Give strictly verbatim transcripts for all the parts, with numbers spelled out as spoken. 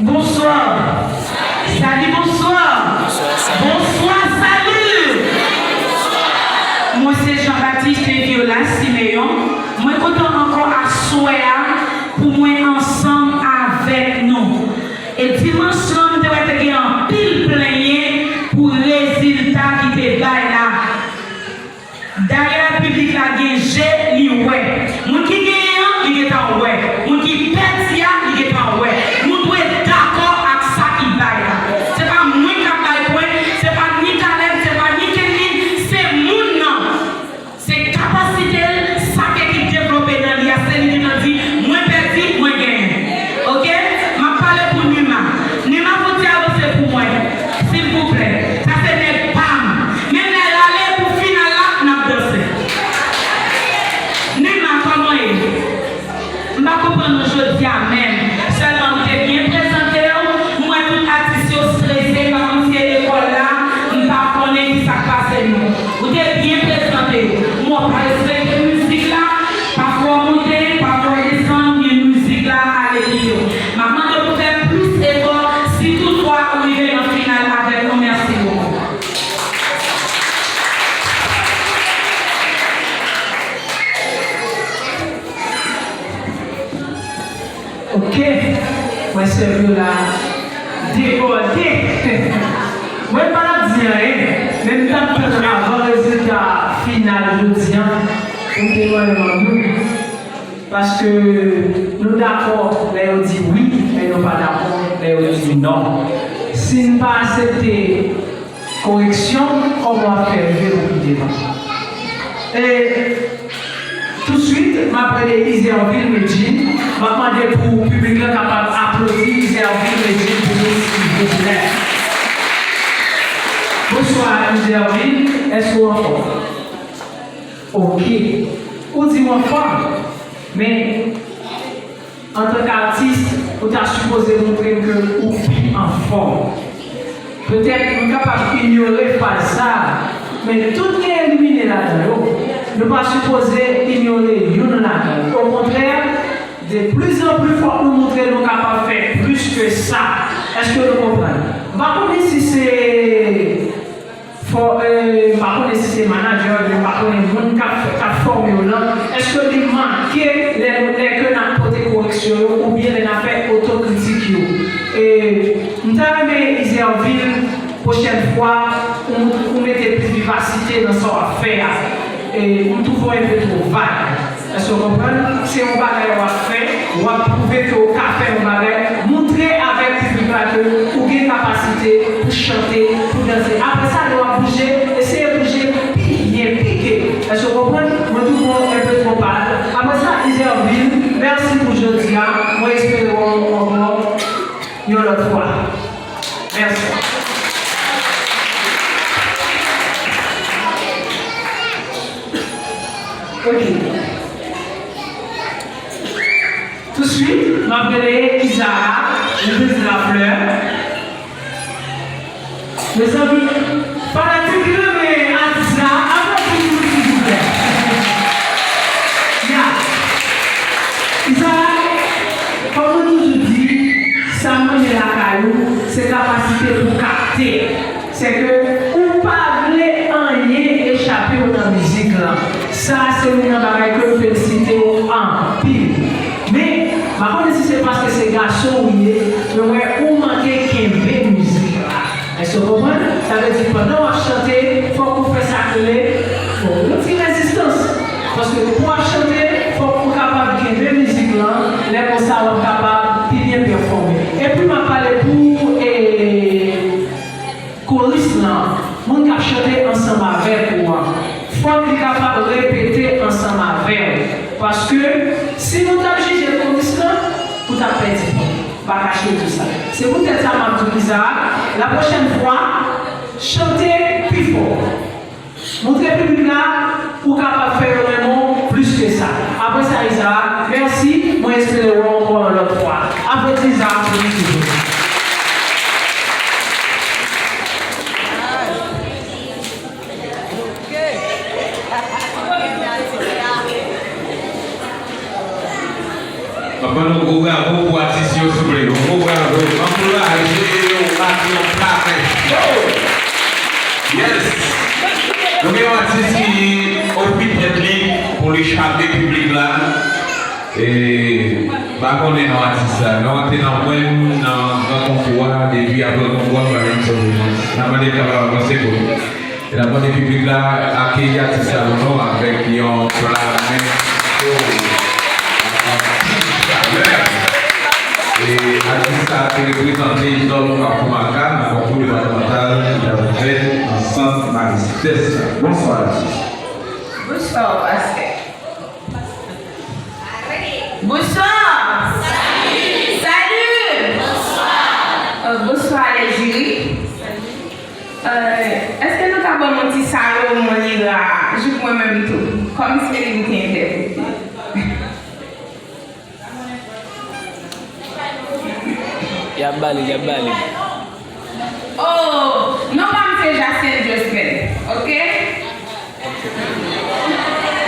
Bonswa. Sa di bonswa. Bonswa, salut. Mwen se Jean Baptiste Viola Siméon. Mwen kontan ankò aswè a pou mwen ansanm avèk nou. E dimanch lan, m te wè te gen anpil plenyen pou rezilta ki te bay la. Dayè, piblik la gen je, li wè. Moun ki genyen an, li gentan wè. Moun ki pèdi a, li gentan wè. Nou dwe dakò ak sa ki bay la. Se pa mwen k ap bay pwen, se pa ni Caleb, se pa ni Kenlin, se moun nan. Se kapasite l, sa ke li devlope nan li a, se li ki nan di, mwen pèdi, mwen genyen. Oke? M ap pale pou Numa. Numa, fouti avanse pou mwen, silvouplè. Sa se nèg pa m. Men lè l ale pou final la, n ap danse. Numa, kòman ye? M pa konprann ou jodi a menm. Sèlman ou te byen prezante w. M wè tout atis yo strese, m pa konn si e lekòl la, m pa konnen ki sa k pase nou. Ou te byen prezante w. M wè w pa respekte mizik la, pafwa w monte, pafwa w desann, men mizik la ale pi wo. M ap mande w pou fè plis efò si toutfwa ou rive nan final avèk nou. Mèsi bokou. Ok. Mwen sèvi w la debòde. Mwen pa t ap di anyen, men m t ap tann avan rezilta final jodi a pou m te mande manmi. Paske nou dakò lè yo di wi, men nou pa dakò lè yo di non. Si n pa aksepte koreksyon, kòman w ap fè rive pou pi devan? E touswit, m ap rele Izervil Medjine. M ap mande pou piblik la kapab aplodi Izervil Medjine pou nou, silvouplè. Bonswa, Izervil. Èske w anfòm? Ok. Ou di w anfòm, men antanke atis, ou ta sipoze montre m ke ou pi anfòm. Petèt, nou kapab inyore faz sa a, men tout gen elimine ladan yo. Nou pa sipoze inyore youn ladan yo. Okontrè, de plus en plus, fòk nou montre nou kapab fè plis ke sa. Èske nou konprann? M pa konnen si se Fò, e, m pa konnen si se manadjè, oubyen m pa konnen moun k ap, k ap fòme w lan, èske li make lè, lè ke n ap pote koreksyon yo, oubyen lè n ap fè otokritik yo? E, m ta renmen, Izervil, pwochèn fwa, ou, ou mete plis vivasite nan sa w ap fè a. E, m twouve w enpe two vag. Èske w konprann? Se yon bagay w ap fè, w ap pwouve ke w ka fè yon bagay, montre avèk piblik la ke ou gen kapasite pou chante, pou danse. Apre sa, lè w ap bouje, eseye bouje pi byen, pi ge. Èske w konprann? Mwen twouve w enpe two bad. Apre sa, Izervil, mèsi pou jodi a. Mwen espere wè w ankò yon lòt fwa. Mèsi. Ok. Touswit, m ap rele Isara Louise Lafleur. Mezanmi, fanatik ki renmen atis la, aplodi pou li, silvouplè. Ya. Isara, kòm nou toujou di, sa m renmen lakay ou, se kapasite pou w kapte. Se ke ou pa vle anyen echape w nan mizik lan. Sa a se youn nan bagay ke m felisite w anpil. Men, m pa konnen si se paske se gason ou ye, men mwen ou manke kenbe mizik la. Èske w konprann? Sa vle di pandan w ap chante, fòk ou fè sa k rele, fòk ou yon ti rezistans. Paske pou w ap chante, fòk ou kapab kenbe mizik lan, lè konsa w ap kapab pi byen pèfòme. Epi m ap pale pou, e, koris lan, moun k ap chante ansanm avèk ou an, fòk li kapab repete ansanm avè w. Paske, si nou t ap jije koris lan, ou t ap pèdi pwen. Pa kache di sa. Se poutèt sa m ap di w, Isara, la pwochèn fwa, chante pi fò. Montre piblik la ou kapab fè yo renmen w plis ke sa. Apre sa, Isara, mèsi. Mwen espere wè w ankò yon lòt fwa. Aplodi Isara pou li, silvouplè. Ok. Premye atis la. Ankouraje yo ak yon parèt cho. Yes! Nou gen yon atis ki ofri tèt li pou li chape piblik la. E, m pa konnen non atis sa. Non an te nan mwen nan, nan konkou a, depi apre konkou a, m pa janm sonje non. N a mande l kapab avanse pou nou. E n ap mande piblik la akeyi atis sa pou nou avèk yon pla men cho. Anpil chalè. E atis sa te reprezante zòn Kafou Maka nan konkou depatmantal ki t ap fèt nan sant Maris Tès la. Bonswa atis. Bonswa pastè. Bonswa. Salut. Salut. Bonswa. Euh, bonswa lè jiri. Euh, èske nou ka ban m yon ti Salomon Lira, jis mwen menm tou, kòm se li m te entèprete? Y ap ba li, y ap ba li. Oh, non pa m se Jacinthe Jospin, oke?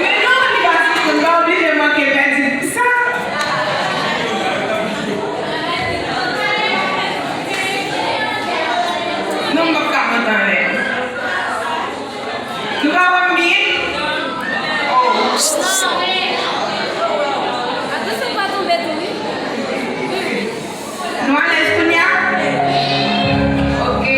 Men non, li pa sou, m pa oblije manke pèdi pou sa. Non, m p ap ka mete anlè. Nou pa wè m byen? Oh. Atansyon pa tonbe tou, wi. Nou alèz kounye a? Oke.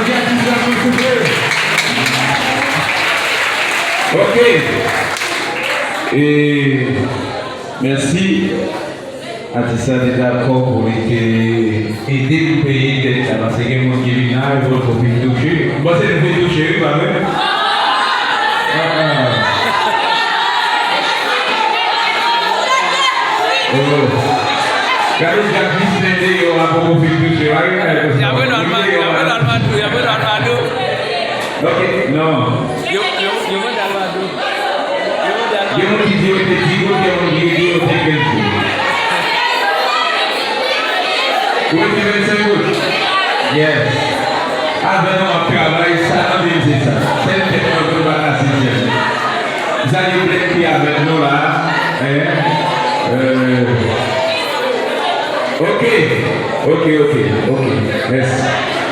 Atis la, silvouplè. Ok. E, mèsi. Atis la te dakò pou li te ede m peye dèt la, paske gen moun ki vin la, yo poko fin touche. M panse nou te touche, wi, pa vre? Ah, ah. Oh. Gade Jack Misley deyò a, poko fin touche, pa gen bagay konsa. Y ap rele w al Madrid, y ap rele w al Madrid, y ap rele w al Madrid. Ok, non. Yo, yo, yo mande al Madrid. Yo mande al Madrid. Gen moun ki di yo te di yo, gen moun ki di yo te kenz jou. Ou mete vennsenk goud? Yes. Avè nou ap travay, sa nan men m se sa. Sèl tèt mwen pou m pa kase, chèf. Sa gen plèk ki avèk nou la, hein? Euh, ok, ok, ok, ok. Mèsi.